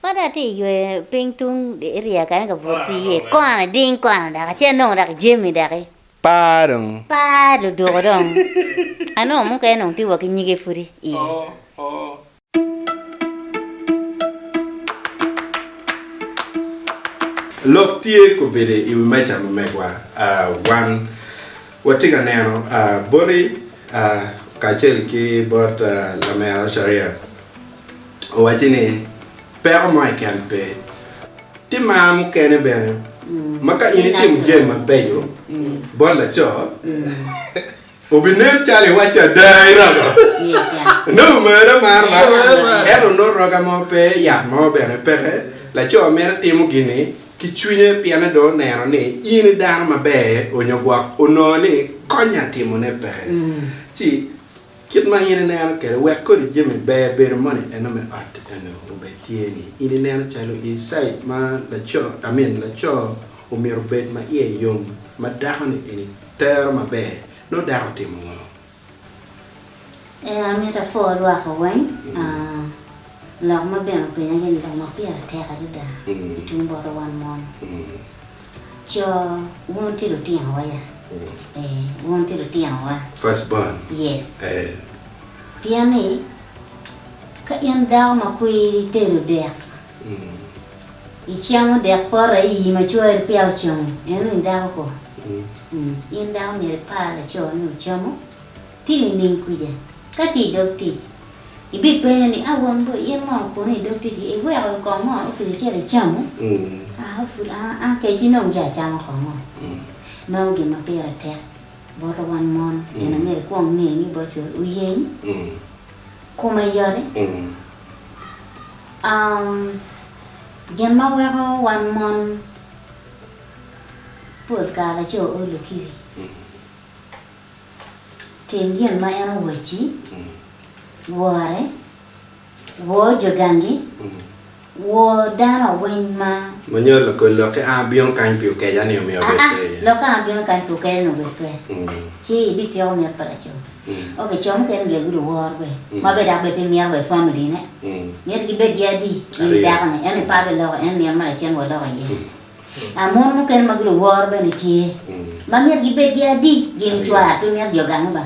Ma dong atye ka yweyo piny tung area kany ka buto tye iye kona ding kona dok acel nongo dok jami doki. Par dong. Par ludoko dong. Anongo mukene dong tye wa ki nyige pudi iye. Lok tye kobedo i wi meja ma megwa. Wan watye ka neno boti kacel ki bot lamera Sharia owacci ni peko mo keken pe. Tye mar mukene bene ma ka in itimo jami mabeco bot laco, Obinen calo iwacci ada irogo. Nongo omere amara ma ento nongo roga mo pe, yat mo bene peke. Laco mere timo gin-ni ki cwinye pienne dong oneno ni in i dano maber onyo gwok onongo ni konya timone peke. Ci kit ma in ineno kwede wek kodi jami ber bedo moni eno me ot eno obed tye ni in ineno calo i side ma laco I mean laco omyero obed ma iye yom ma dako ni eni Tero maber, nongo dako otimo ngo? Ee, amito apwo lwak weng. Lok ma bene openya gin lok ma pire tek adada i tung bot wan mon. Co, wun tye lutinowa ya. Ee, wun tye lutinowa. First born. Yes. Pien ni, ka in dako ma kwiri tedo dek, Icamo dek poto i iyi ma cwari peya ocamo, eno ni dako ko. In dako myero ipar laco ni ocamo, tye nining kwija? Ka tye i dog tic, ibipenyo ni, A won bo, in mono kunu i dog tic-ci iweko kong ngo opic acel icamo? A pud a kec inong jo acama kong ngo? Meno gin ma pire tek bot wan mon, gin ma myero ikwong nge ni bot cwari oyeng, kome yoti. Gin ma weko wan mon pol kare laco olo kiri, tim gin ma en owacci, wore, wor jo gangi, wor dano weng ma. Ma nyo lakol lokke a bino kany pi okeca ni omiyo obed pe iye. Aa, lokke a bino kany pi okeca ni obed pe, ci ibityeko mit pa laco. Ok, co mukene gire guluwor be, ma be dok be pe mito wa i family ne, myero gibed gi adi gin ki dako ni, ento pe abiloko en nino ma lacen waloko iye. A Mon mukene ma guluwor bene tye, ma myero gibed gi adi gin cwar pe mito jo gange ba.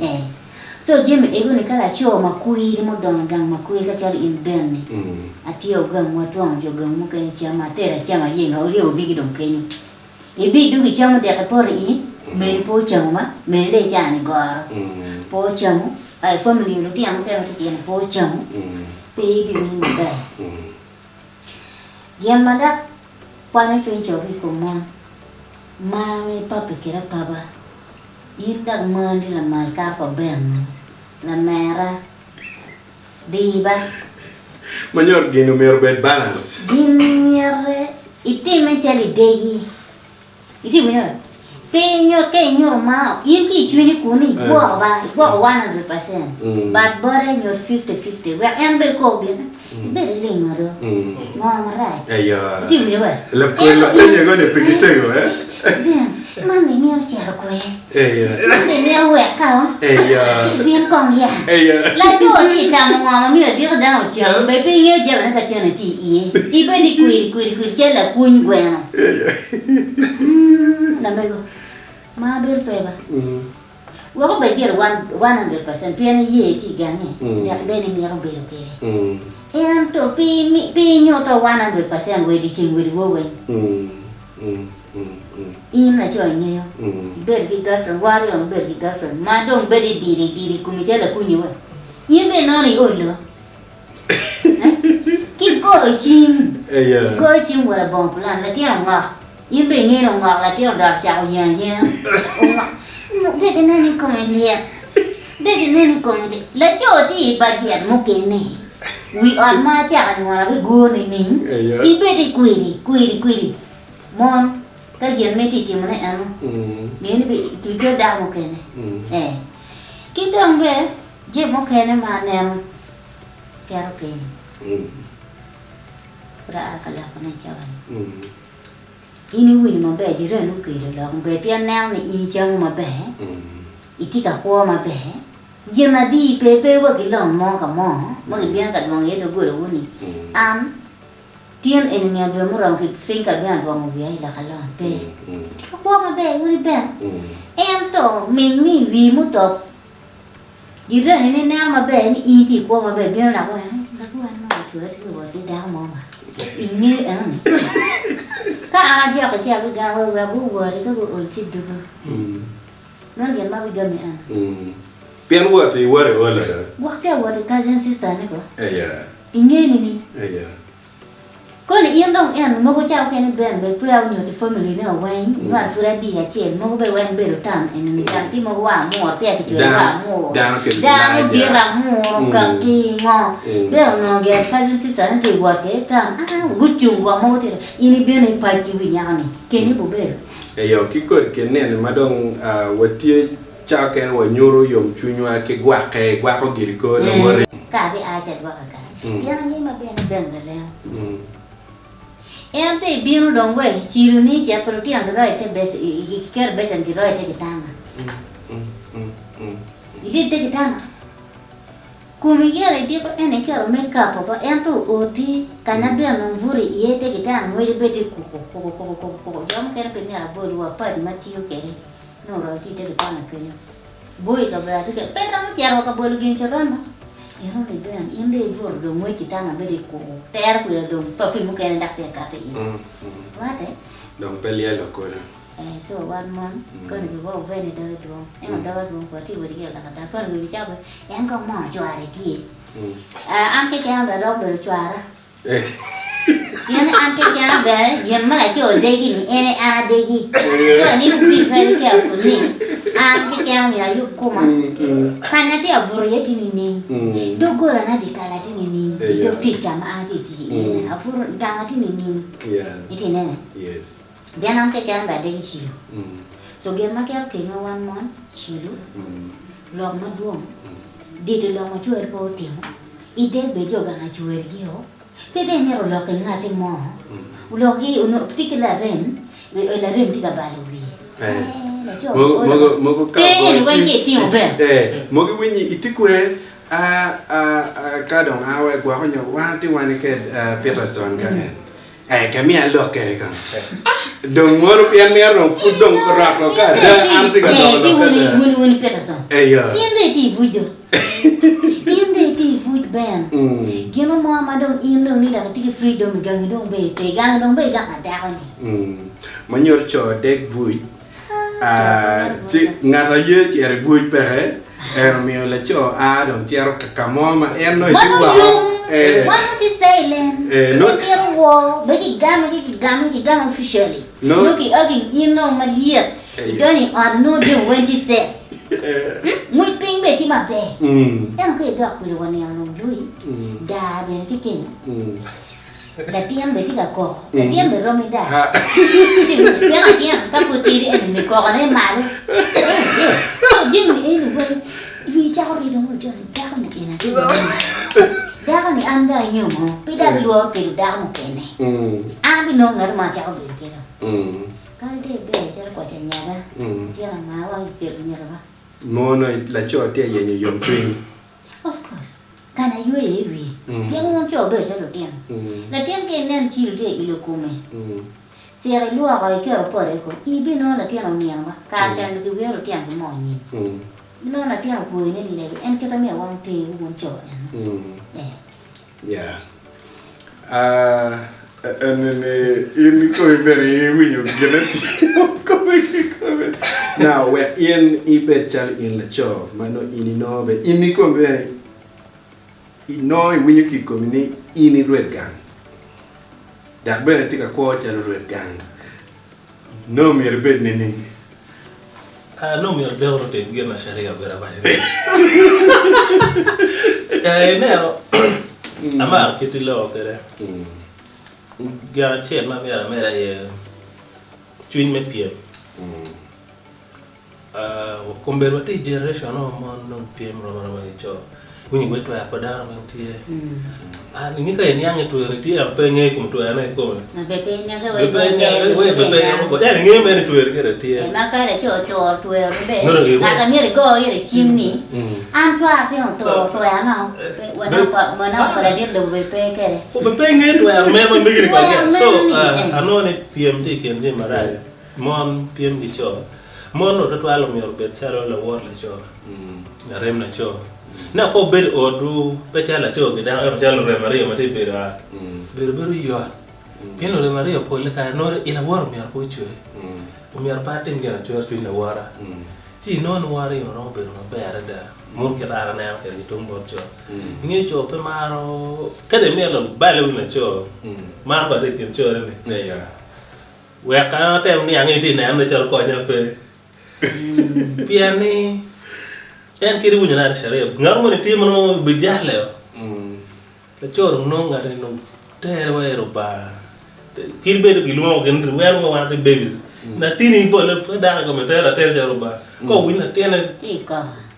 Eh. So jami ego ni ka laco ma kwiri mudongo i gang ma kwiri ka calo in Ben ni, atye gang wa twongo jo gang mukene cam, atero acama ayenga oryemo bigi dong kenyo. Ibidwogo icamo dek ipoto i meri pe ocamo ma meri dong icano ni goro pe ocamo aye family lutino mukene matitino pe ocamo pe ibiwinyo maber. Gin ma dok kwanyo cwiny co ki i kom mon mar ma ipape kwede apapa in dok marni tye lamal kato pa Ben lamera diba. Ma nyuto gin omyero obed balance. Gin myero itimme calo idegi. Itye winyo ba? Pe inyut ka inyuto mar in ki i cwinyi kunu igwoko ba, igwoko 100% but bote nyut 50-50 wek en bene kor obin ibed ilingo do. Ngo marac? Itye winyo ba? Lapkol lapenye go ni pe gitego eh. Ben, man imito cito kwe. Man imito wek kao. Ibin kong ya. Laco tye ka tamo ngo ma myero adiki dano ocam, be pe ingeyo jamine ka cene tye iye. Ibed ni kwiri kwiri kwiri calo lakuny gweno. Lamego, mar bedo pe ba. Wek obed gire 100% pien iye tye i gange dok bene imito bedo kwede. Ento pe inyuto 100% wa i dyeceng wa i dyewor weng. In laco ingeyo, ibedo ki girlfriend, war dong ibedo ki girlfriend ma dong bedo idiri idiri i komi calo lakunyi wa. In bene inono iolo ki goyo cim, goyo cim wa labongo pulan, latin ongok, in bene ingeyo ni ongok latin odok ocako yengo ayenga, ongok, bedo inen ni kome lit, bedo inen ni kome lit, laco tye i bajet mukene. Wi ot ma acako nywalo abiguro nining? Ibed i kwiri, kwiri, kwiri. Mon, ka gin ma itye timone eno, nge ni ibikelo dako mukene. Ee. Ki dong bene, jami mukene ma aneno keto keny, pud aa ka lokone i cawa-ni. In iwinyo maber, jirani okelo lok maber pien neno ni in icamo maber, itye ka kwo maber, Gin adi pe pe wa ki long mo ka mo ma gibino ka dwongo iye doggolawu ni, 'An. Tin eni nino dwe muromo ki piny ka bino adwongo wiya i loka long pe. Tye ka kwo maber wun iben. Ento miny ni wii mutop jirani ni neno maber ni in itye ikwo maber bino lak wek lak wan ma ocwere tye ka wot ki dako mo ma ingeyo eno ni. Ka an ajoko ci abigamo wek guwoti ka guol ci dugu. Meno gin ma wigami eno. Pien wot iwot iolo do. Gwok tye awot i cousin sister ni ko. Inge nini? Koni in dong en mogo ca okene ben be peya onyuti family ne weng inywalo pud adi acel mogo be weng bedo tan eni ni jang tye mogo wa amur peya ki cwero wa amur dano bito amur okaki ngo be onongo gire cousin sister ne tye wot kede tan aa gucung wa mogo tye in ibino ipaci wi nyako ni keni bubedo. Eyo ki kodi kin nino ma dong watye ca okene wanyuto yomcwinywa ki gwakke, gwako giri kor lawoti. Ka abi a ci adwoka kare. Pien angeyo maber ni Ben lalengo. En pe ibino dong we cilo ni cit pa lutino giroyo ite giketo becen giroyo ite kitanda. Gilil ite kitanda. Komi gire idiko en iketo make up oko ento oti kanya Ben dong buto iye ite kitanda ngwece bed tye kuku kuku kuku kuku kuku jo mukene pe myero abol wa pad ma tiyo kwede nongo oroyo tye ite kitanda kenyo. Boi i kabedo atye kede pe romo cito wa ka bolo gin i coron-nu. Ento ni Ben, in dong ibuto dong ngwec kitanda bedo i kuku, tero kwede dong perfume mukene dok tye ka kati iye. Rwatte? Dong pe lyelo kono. Eh, so wan mon, koni giweko vene doge dwong, ento doga dwong kwo, atye woti ki alaka da, koni wibi cako, en kong moo cware tye. Ah, an keken bene romo bedo cwara. Pien an kekena bene gin ma laco degi-ni en aye an adegi. So I need to be very careful ni an kekena myero ayub koma. Kanya atye ka buto iye tye nining? Doggolana dyekal-la tye nining? I dog tic ka ma an atye ka tic iye-ni abuto tanga tye nining? Itye inene? Pien an kekena bene adegi cilo. So gin ma keto kenywa wan mon, cilo, lok madwong, dito lok ma cwari pe otimo, Idek bed jo gang acwergi o, pe bene imito lok ki ngati mo, lok ki onongo tye ki larem, larem tye ka balo wiye. Eh, laco Mogo mogo ka Pe eni weng ki itingo bene. Eh, mogo iwinyi itye kwe a a ka dong a wa gwoko nyo wan tye wani ked Peterson ka en. Eh, ka miya alok kede kong. Dong mono pien mito dong pud dong oroko ka ada an atye ka loko lok ada. Wun wun Peterson. Eyo. In dong itye i buc do. In dong itye i buc Ben. Gino mo ma dong in dong ni dok itye ki freedom i gangi dong be pe. Gangi dong be gang pa dako ni. Ma nyuto co dek buc. Ci ngat aye cito i buc peke, en omiyo laco a dong cito ka mo ma en nongo etye woko. Mano tye silent, pe mito woo, be kigamo ci kigamo kigamo officially, nongo ki hugging in nongo malyet, idonyo i ot nongo jami weng tye set, ngwec piny bene tye maber, ento ka idok kwede wa nino dong luyi, daa bene tye kenyo. Latin bene tye ka koko, latin bene rom ki daa. Pien latin ka pud tidi eni ni kokone malo. So jami eni weng wii cako rido ngo joni dako ni eni atye ka neno. Dako ni an dong anyomo pe dong abilworo kelo dako mukene. An abinongo ngat mo acako bedo kwede. Kadi dong iber calo kwac anyaga, latin amar wa kikelo nyikawa. Mono laco tye ka yenyo yomcwiny. Of course. Kana yweyo i wiye. Pien wun co wubedo calo lutino. Latin ka inen cilo tye i ilo kome, cek ilwoko iketo poto i kome, in ibinongo latin onino wa. Kare ca onongo kiwiro lutino ki moo nyim. Ibinongo latin okwoyone lilego. En kite myero wan oter wun co eno. Eh. Yeah. Ah, enini in ikomi bene in iwinyo gine tye kome kikome. Now wek in ibed calo in laco ma nongo in inongo bene in ikomi bene inongo iwinyo ki i komi ni in irwed gang dok bene itye ka kwo calo rwed gang. Nongo myero ibed nining? Nongo myero deko otim gin ma Sharia obedo awaco ni. Ineno, amaro kit iloko kwede. Gin acel ma myero amed aye cwiny me pyem. Kombeddi watye i generation ma mon dong pyem rom aroma ki co. Winyo gwec twero pa dano weng tye. An inge ka iniang ni twero tye ento pe ingeyo kom twerone kikome. Be pe iniang Be pe iniang we be pe iromo goyo ento ingeyo mere ni tweri gire tye. Ma ka laco oturo twero ni be ngat a myero igo ire cim ni an twara tye oturo twerona wanako pa ladit lobo be pe kwede. Be pe ingeyo twero mere ma megi ni kong so anongo ni pyem tye ikin jami maraco mon pyem ki co mon onongo tutwal omyero obed calo lawot laco. Larem laco. Naka ka wubedo i otwu, pe calo laco ki dako ento calo lurem aryo ma tye ka bedo i ot. Bedo bedo yot. Pien lurem aryo polle kare nongo i lawota omyero pe ocwer. Omyero pe atim gin acwera cwiny lawota. Ci inongo ni woro aryo romo bedo maber adada. Mono kit an aneno kwede ki tung bot co. Ingeyo co pe maro, kadi imito labale wi laco, maro bade i kin cone-ni. Wek an atem niang ni itye ka nenone calo konya pe. Pien ni en kit iwinyo nade Sharia, ngat moni tye ma nongo obijalle o. Laco dong nongo ngat eni dong tere wa i Rubanga. Kit bed gilwongo gin ni wen wa wan tye babies. Latini pole pe dako i kome tero latin calo Rubanga. Ka owinyo latine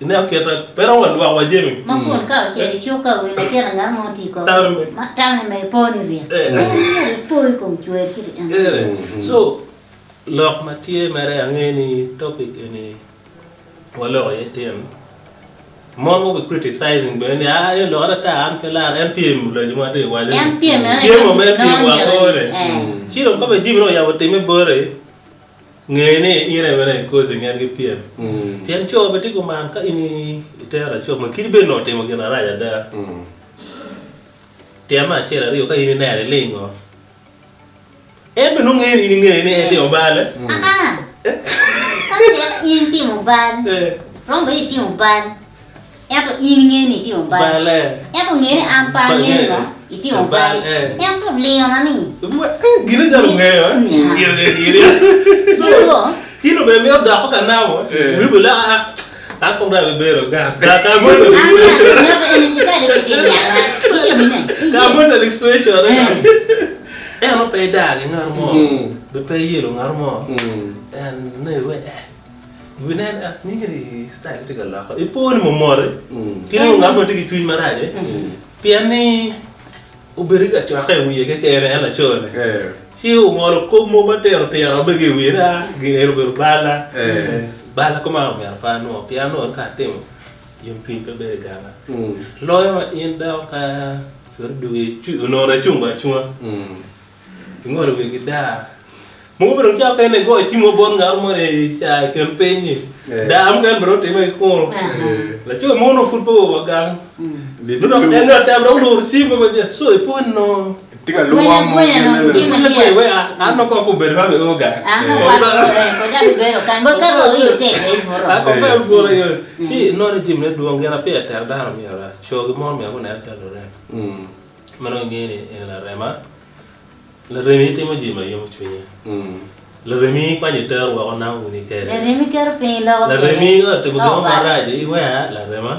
ineno kite pe romo wa lwoko wa jami. Ma kun ka ocito i cuk ka owinyo latin ngat mo tye i kome, tamne mere po ni ryek. En myero ipo i kom cwer kit eni. So Lok ma tye mere ange ni topic eni waloko iye tin mon mogo bi criticizing bene ni aa eni lok adada an pe lar en pyem olaco ma atye ka waco En pyem ene pyem o mere en pyem wa nongo kore eh. ci dong ka bene jami dong oyabo time bote nge ni in aye bene i causing en ki pyem pien co bene tye kuman ka in itero laco ma kadi bed nongo otimo gin marac ada tyen me acel aryo ka in ineno ilingo En bene nongo ngeyo ni in ingeyo ni en timo bal. Aa, ka tek in itimo bal, romo bedo ni itimo bal, ento in ingeyo ni itimo bal. Bal, eh. Ento nge ni an pe angeyo ni ngo, itimo bal. Bal, eh. Ento lingona ni. Gine calo ongeyo, eh. Gire, gire. So, kino bene mito doko ka namo, wi bene ah, an kong dong abibedo gang. Ka ka mo An ngat eni cikali pe tye nianga. Iye mine, iye. Ka mo illustration, eh. En pe idaa ki ngat mo, be pe iyelo ngat mo. En ne iwe eh. Iwi nen eh, nyingi style tye ka loko. Ipo ni momoti, kit ngat mo tye ki cwiny marac, eh. Pien ni Obedo ki kacokke i wiye kekene en laco-ni, ci ongolo kop mogo matino tino ma bedo ki i wiye ni, 'A, gin eni obedo balla, balla kuman omyero pe anwo, pien anongo ni ka atimo, yomcwiny pe bedo i ganga. Loyo ma in dako ka cweri odwogi, onongo dong icung wa acunga. Ingolo wigi ki daa. Mogo bene ocako kene igoyo cim wa bot ngat moni i ca i kin piny-nyi. Daa mukene bene otimme ki kunu. Laco mo onongo pud pe oo wa gang. Dok en ngat ca dok oluro cimme ma je so ipo ni nongo Tye ka luwo mo gin Wee wee an nongo kong obedo ma be oo gang. An kong pe abuto yo. Ci inongo ni jami ne dwong gin ma pire tek dano myero co ki mon myero gunen calo lurem. Ma nongo ingeyo ni eni larema. Laremi timo jami ma yomo cwinye. Laremi kwanyo tero woko namo wuni kede. Laremi keto piny loko kede. Laremi ka otimo gin mo marac iwea larema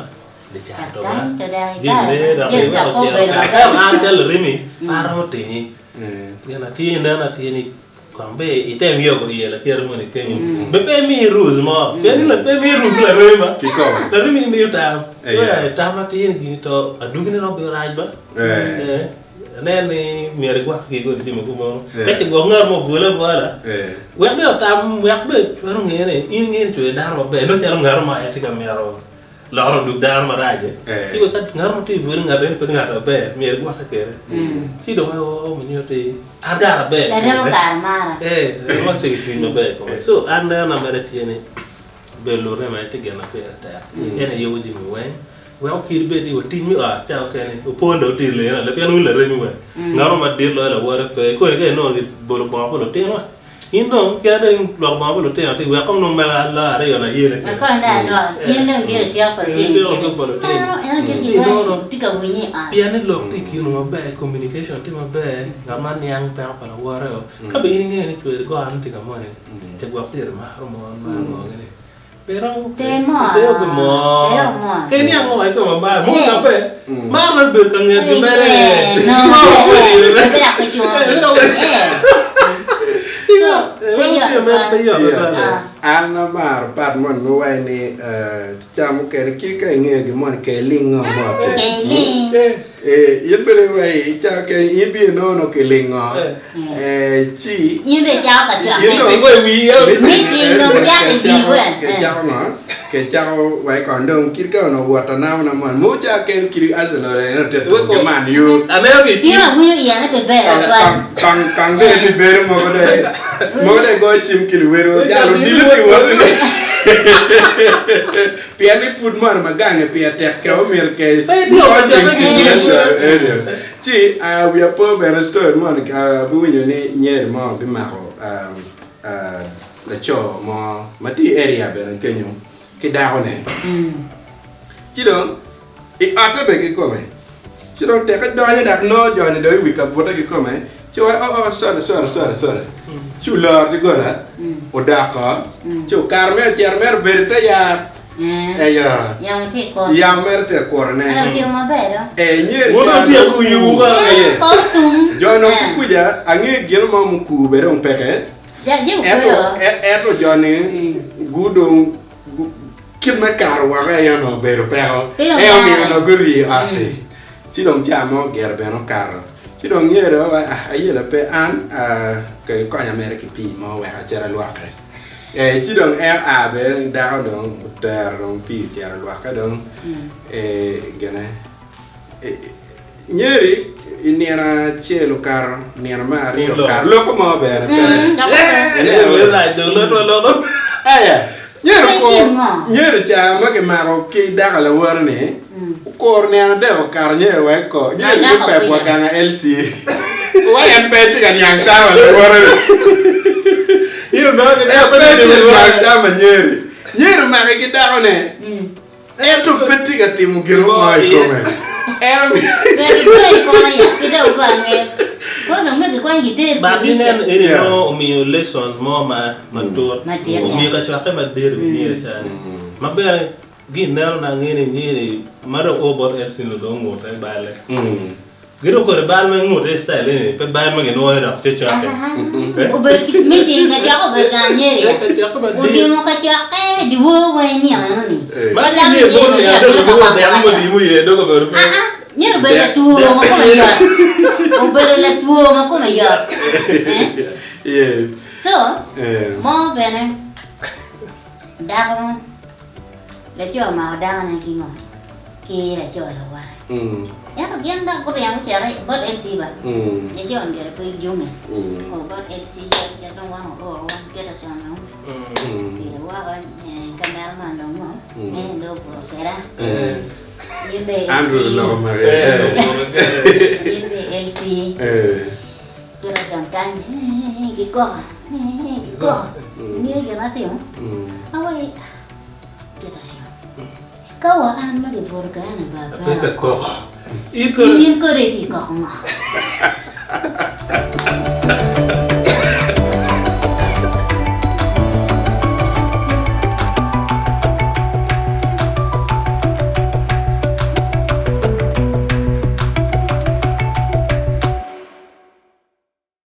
licar to ba. Jami ne dok iweko cito kare. Ento an calo laremi pe aromo tinyi. Gin atye inen atye ni kong be item yogo iye lakite moni kenyo. Be pe imiyi rules mo. Pien ni pe imiyi rules laremi ba. Laremi ni miyo tam. Iwea tam atir ni gini to adwogine romo bedo rac ba. Inen ni myero igwok ki kodi jami kumeno. Ka ce gwok ngat mo ogoli agola, wek bene otam, wek bene cwero onge ni in ingeyo ni cweyo dano maber, nongo calo ngat mo aye tye ka mito lokone odug dano marac-ci. Ci wek ka ngat mo tye i bwoti ngat eni pe ngat maber, myero igwokke kwede. Ci dong oo ma nyutti an kara aber. Laremo kare mara. Ee, laremo tye ki cwiny maber i kome. So an neno mere tye ni bedo lurem aye tye gin ma pire tek. En aye yubo jami weng. Weko kit bed ni watic me ot ca okene opol dong tye lene ale pien wun laremi wa ngat mo madit loyo lawote pe koni ka inongo gibolo bongo pa lutino wa in dong kit dong lwoko bongo pa lutino ti wek kong dong mega alo aryo na yele kede in dong gire tiko pa lutino tye ka winye i ot pien ni lok tye i kinu maber communication tye maber ngat ma niang peko pa lawote o ka bene in ingeyo ni cweri goro ni tye ka moni ce gwok tye maro mon maro ngo gini Pe mor. Pe mor. Pe mor. Ke niang mo iko ma mar. Mo ka pe. Mar ma bedo ka nget gi mere. No. Pe dok pe cungo. Eh. So, pe yot. Pe yot. Ah. An amaro part moni ma iwaco ni ca mukene kit ka ingeyo gin moni ke ilingo mot-ti. Ke iling. Eh, in bene iwaci ca mukene in ibino inongo nongo kilingo eh, ci In dong icako ka cokke. in dong Igoyo wii ya. Meeting dong cako i wi we. Kecako ngo? Kecako wai kong dong kit ka onongo wot anamona moni mogo ca keken kit Arsenal en ote tuko ki Man U. Aneno ki Cing awinyo iye ni pe ber atwal. Kong kong dong pi bedo mogo dong mogo dong goyo cim ki luwedo jalo odilo pi wot ni pien ni pud moni ma gange pire tek ke omyero ke Pe itye ka cokke ki ci wiya po bene story moni abiwinyo ni nyeri mo bimako laco mo ma tye i area bene kenyo ki dakone ci dong i otte bene kikome ci dong teke donyo dok nongo joni dong i wi kabute kikome ci owaco oh oh sorry sorry sorry sorry ci oloro doggola odoko ci okato mere ocito mere obedo i te yat eyo Yamo tye i kore. yamo mere tye ka kurone Ento otimo maber do. ee nyeri Wun ca wutye dong ku yubu ka. Ee. Kor tum. Jo dong ki kuca ange gino mo mukur bene dong peke Ento, ento jo-ni gudong kit me kato woko aye onongo obedo peko. En omiyo onongo guriyo i ot-ti. Ci dong ca mo gire bene okato. Ci dong myero ah, ayela pe an konya mere ki pii mo wek acit alwoke. Eh, ci dong en oa bene dako dong otero dong pii ocito olwoke dong eh, gine. Nyeri i nino acel okato, nino me aryo okato, loko mo bene pe. Aya, nyeri okuro, nyeri ca ma kimako ki dako lawote-ni, okuro nino adek okato nyeri wek ko, nyeri gupep wa gang a LC. Wa en pe tye ka niang tam a lawote-ni. En pe tye ka niang tam a nyeri. Nyeri omake ki dakone. Ento pe tye ka timo gin mo i kome. En But inen eni nongo omiyo lessons mo matut, omiyo kacokke madit i wi myero cani. Ma bene gineno na ange ni nyeri ma dong o bot en cino dong ongute balle. Gidong kodi bal ma ingute i style eni pe bal ma ginwoyo dok cocokke. Obedo ki meeting kacokke obedo gang anyeri ya. Kacokke madit. Otimo kacokke dyewor weng nino eno ni. Ma ki nge bot ni adoko ki wot dek mo dimo ye doko obedo pe. Aa myero obed latwo ma kome yot. Obedo latwo ma kome yot. Yes. So mo bene dako laco omako dakone ki ngo? Ki laco lawote. Ento gin dok guringo gucito bot LC ba. Laco ni gire pe junge. O bot LC ca dong wan oo wan Peterson o. Gire woko ka meno man dong ngo. En dong obuto kweda. In be LC. Andrew oloko make. In be LC. Peterson kany kikoko. Kikoko. Ingeyo gin atimo? Awaci Peterson. Ka wa an ma gibuto kweda ni ba Ape ka koko. In kodi itye koko ngo?